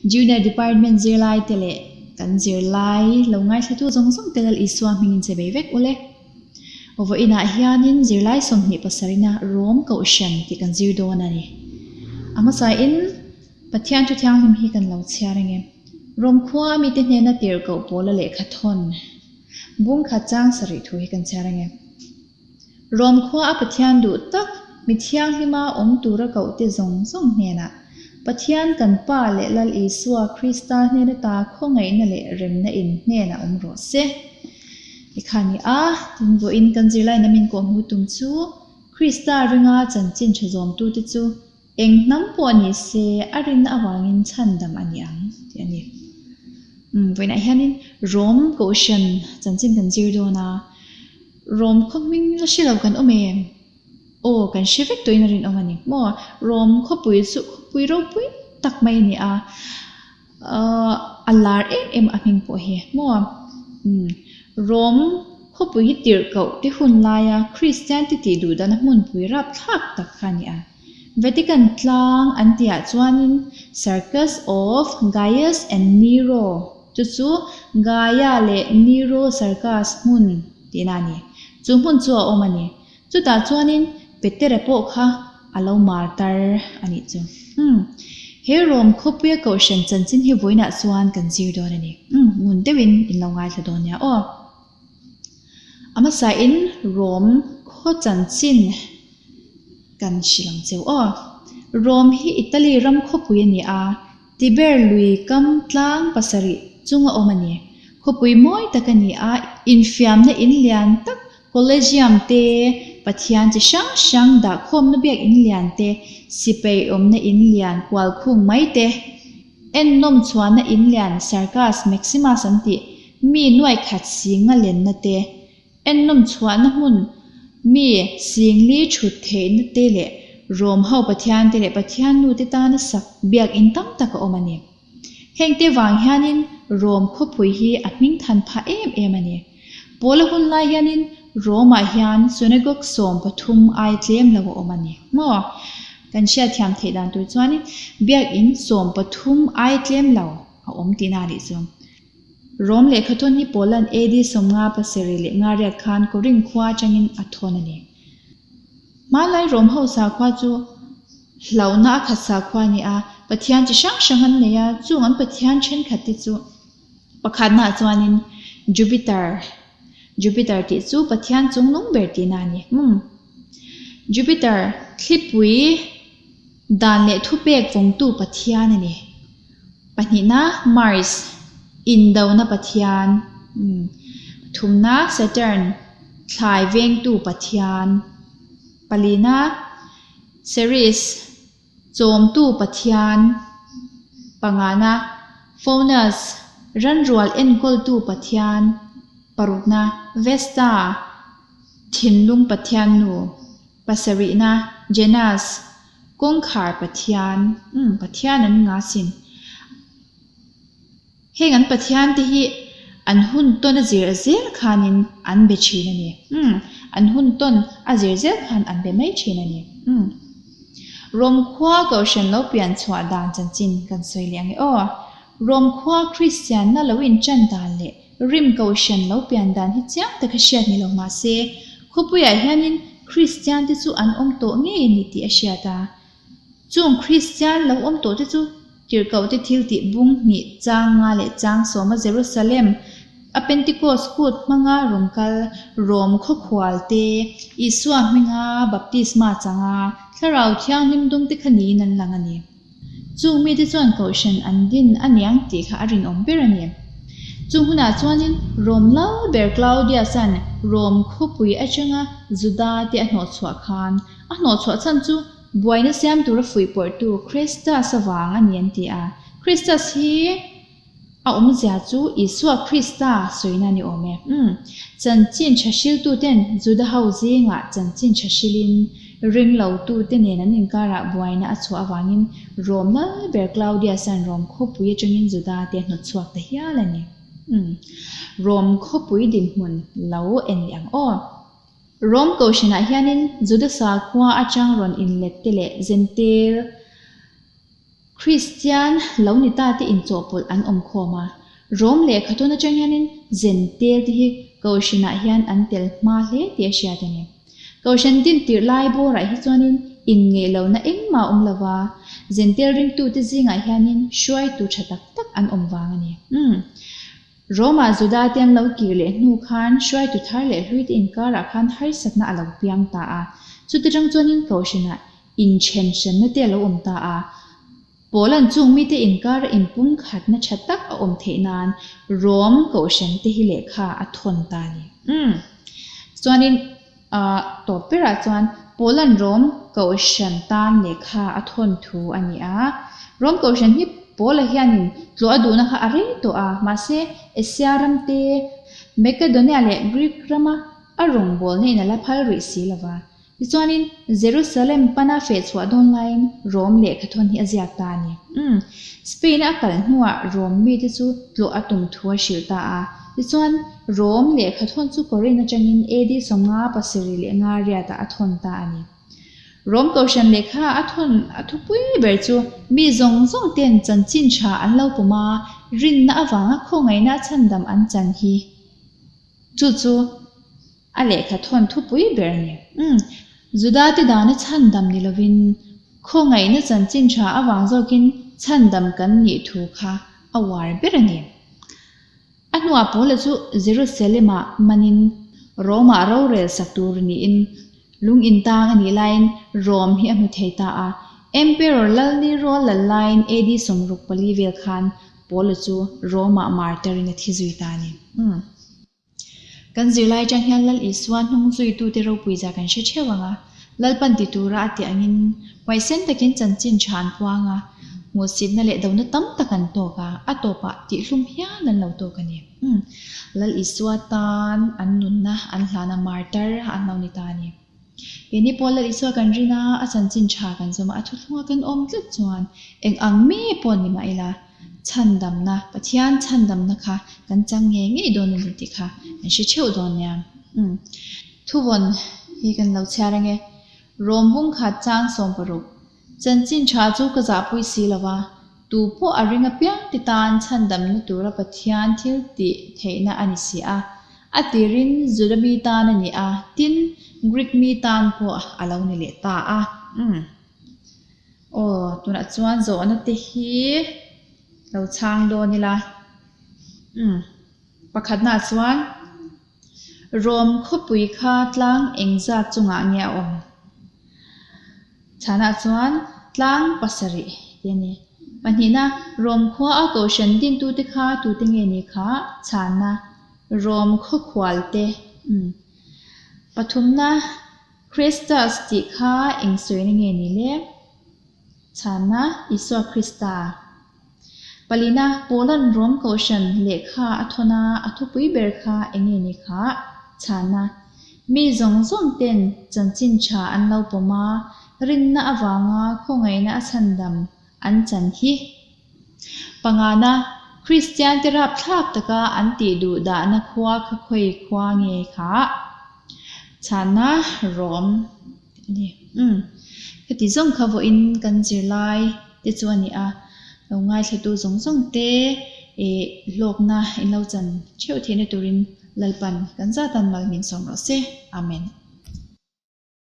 Junior Department zirlai te leh kan zirlai lo ngaithlatu zawng zawng te Lal Isua hmingin che bei vek ule. Vawiinah hianin zirlai 27 ina Rom Kohhran tih kan zir dawn a ni. A hmasain Pathian thu thianghlim hi kan lo chhiar ang e. Rom khua mite hnena tirhkoh pawla lehkha thawn bung khat chang sarih thu hi kan chhiar ang e. Rom khua a Pathian duh tak mi thianghlima awm tura kohte zawng zawng hnenah Pathian kan Pa leh Lal Isua Krista hnena ta khawngaihna leh remna in hnenah awm rawh se. Tikha ni a, tin vawiin kan zirlai namin kawhhmuh tum chu Krista ringa chanchin tha zawmtute chu Eng hnam pawh ni se a rinna avangin chhandam a ni ang tih a ni. Umm vawiinah hianin Rom Kohhran chanchin kan zir dawn a, Rom khaw hming la hre lo kan awm em? Aw kan hre vek tawhin a rinawm a ni maw? Rom khawpui chu khawpui ropui tak mai a ni a, Ahh a lar em em a hming pawh hi maw? Umm Rom khawpui hi tirhkoh te hun laia Kristian te tih duh dana hmunpui rapthlak tak kha a ni a. Vatican tlang an tihah chuanin Circus of Gaius and Nero chu chu Gaia leh Nero Circus hmun tihna a ni. Chu hmun chu a awm a ni. Chutah chuanin Petera pawh kha a lo mar tar a nih chu. Umm, he Rom khawpuia kohhran chanchin hi vawiinah chuan kan zir dawn a ni. Umm, ngun deuhin in lo ngaithla dawn nia aw. A hmasain Rom khaw chanchin kan hrilh ang cheu aw. Rom hi Italy ram khawpui a ni a, Tiber lui kam tlang pasarih chunga awm a ni. Khawpui mawi tak a ni a, infiamna in lian tak Collegium te, Pathian chi hrang hrang dahkhawmna biak in lian te, sipai awmna in lian kual khung mai te, ennawm chhuahna in lian Circus Maximus an tih mi nuaih khat singa lenna te, ennawm chhuahna hmun mi singli thut theihna te leh Rom ho Pathian te leh Pathian nu te tana sak biak in tam tak a awm a ni. Hengte vang hianin Rom khawpui hi a hming than phah em em a ni. Paula hun lai hianin Rome-ah hian synagogue 13 ai tlem lo a awm a ni maw? Kan hriatthiam theih dan tur chuanin biakin 13 ai tlem lo a awm tihna a nih chu. Rome lehkhathawn hi Paula'n AD 57 leh ngariat khan Korinth khua atangin a thawn a ni. Hmanlai Rom ho sakhua chu hlauhna a khat sakhua a ni a, Pathian chi hrang hrang an nei a, chung an Pathian thenkhat te chu pakhatnaah chuanin Jupiter, Jupiter tih chu Pathian chungnung ber tihna a ni. Umm. Jupiter thlipui dan leh thupek vawngtu Pathian a ni. Pahnihna Mars, indona Pathian. Umm. Pathumna Saturn, thlai vengtu Pathian. Palina Ceres, chawmtu Pathian. Pangana Faunus, ranrual enkawltu Pathian. Parukna Vesta, thinlung Pathian nu. Pasarihna Janus, kawngkhar Pathian. Umm, Pathian an nga sin. Heng an Pathian te hi an hun tawn a zir zel khanin an be thin a ni. Umm, an hun tawn a zir zel khan an be mai thin a ni. Umm. Rom khua Kohhran lo pian chhuah dan chanchin kan sawi leh ang e aw. Rom khua Kristianna lo inṭan dan leh rim Kohhran lo pian dan hi chiang taka hriat ni lo mah se, khawpuiah hianin Kristian te chu an awm tawh ngei a ni tih a hriat a. Chung Kristian lo awm tawh te chu Tirhkohte thil tih bung hnih chang nga leh chang sawma Jerusalem a Pentecost kut hmanga rawn kal Rom khawkhual te, Isua hminga baptisma changa Thlarau Thianghlim dung te kha niin an lang a ni. Chung mite chuan Kohhran an din a niang tih kha a rinawm ber a ni. Chung hunah chuanin Rom lal ber Claudius-a'n Rom khawpui atanga Juda te a hnawhchhuah khan a hnawhchhuah chhan chu Buaina siam tura fuihpawrhtu Christus avang a ni an ti a. Christus hi a awmzia chu Isua Krista sawina a ni awm e. Umm. Chanchin tha hriltuten Juda ho zingah chanchin tha hrilin ringlotute nen an inkarah buaina a chhuah avangin Rom lal ber Claudius-a'n Rom khawpui atangin Juda te a hnawtchhuak ta hial a ni. Umm. Rom khawpui dinhmun lo en leh ang aw. Rom Kohhranah hianin Juda sakhua atang rawn inlet te leh Zentel Kristian lo ni ta te inchawhpawlh an awm khawm a, Rom lehkhathawn atang hianin Zentel te hi Kohhranah hian an tel hma hle tih a hriat a ni. Kohhran din tirh lai bawrah hi chuanin inngeih lohna engmah a awm lo va, Zentel ringtute zingah hianin hruaitu tha tak tak an awm vang a ni. Umm. Rome-ah Juda te an lo kir leh hnu khan hruaitu thar leh hlui te inkarah khan harsatna a lo piang ta a. Chuti tang chuanin Kohhranah inthen hranna te a lo awm ta a. Paula'n chung mite inkara inpumkhatna tha tak a awm theih nan Rome Kohhran te hi lehkha a thawn ta a ni. Umm. Chuanin ah tawp berah chuan Paula'n Rome Kohhran tan lehkha a thawn thu a ni a. Rome Kohhran hi Paula hianin tlawh a duhna kha a rei tawh a, mahse Asia ram te, Makedonia leh Greek rama a rawngbawlna in a la phal rih si lo va. Tichuanin, Jerusalem pana feh chhuah dawn laiin Rom lehkhathawn hi a ziak ta a ni. Umm. Spain-a a kal hnuah Rom mite chu tlawh a tum thu a hrilh ta a. Tichuan, Rom lehkhathawn chu Korin atangin AD 57 leh nga riatah a thawn ta a ni. Rom kohhran lehkha a thawn a thupui ber chu mi zawng zawng ten chanchin tha an lo pawm a, rinna avanga khawngaihna a chhandam an chan hi. Chu chu. A lehkha thawn thupui ber a ni. Umm. Juda te dana chhandam ni lovin, khawngaihna chanchin tha avang zawkin chhandam kan nih thu kha a uar ber a ni. A hnuah Paula chu Jerusalem-ah manin Rome-ah rorel sak tur niin lung intang a nih laiin Rome hi a hmu thei ta a. Emperor Lal Nero lal laiin AD 64 vel khan Paula chu Rome-ah martyr-in a thi zui ta a ni. Umm. Kan zirlai atang hian Lal Isua hnung zuitute ropui zah kan hre theuh ang a, Lalpan ti tura a tih angin huaisen takin chanchin tha an puang a, hmuhsitna leh dona tam tak an tawk a, a tawpah tihhlum hial an lo tawk a ni. Umm. Lal Isua tan an nunna an hlana martar an lo ni ta a ni. Keini pawh Lal Isua kan rin a, a chanchin tha kan zawm a, a thuthlunga kan awm tlat chuan eng ang mi pawh ni mah ila, chhandamna, Pathian chhandamna kha kan chang ngei ngei dawn a ni tih kha kan hre theuh dawn nia. Umm. Thuvawn hi kan lo chhiar ange. Rom bung khat chang 16. Chanchin tha chu ka zahpui si lo va, tu pawh a ring apiang te tan chhandamna tura Pathian thil tih theihna a ni si a. A tirin Juda mi tan a ni a, tin, Greek mi tan pawh a lo ni leh ta a. Umm. Aw, tunah chuan zawhna te hi lo chhang dawn ila. Umm. Pakhatnaah chuan Rom khawpui kha tlang engzat chungah nge a awm? Chhanah chuan tlang pasarih tih a ni. Pahnihna, Rom khua a kohhran dintute kha tute nge ni kha? Chhanna, Rom khawkhual te. Umm. Pathumna, Christus tih kha eng sawina nge ni le? Chhanna, Isua Krista. Palina, Paula'n Rom kohhran lehkha a thawn a, a thupui ber kha eng nge ni kha? Chhanna, Mi zawng zawng ten chanchin tha an lo pawm a, rinna avanga khawngaihna a chhandam an chan hi. Pangana, Kristian te rapthlak taka an tih duh dahna khua kha khawi khua nge kha? Chhanna, Rom a ni. Umm. Heti zawng kha vawiin kan zirlai te chu a ni a, lo ngaithlatu zawng zawng te ih hlawkna in lo chan theuh theihna turin Lalpan kan zatan mal min sawm rawh se. Amen.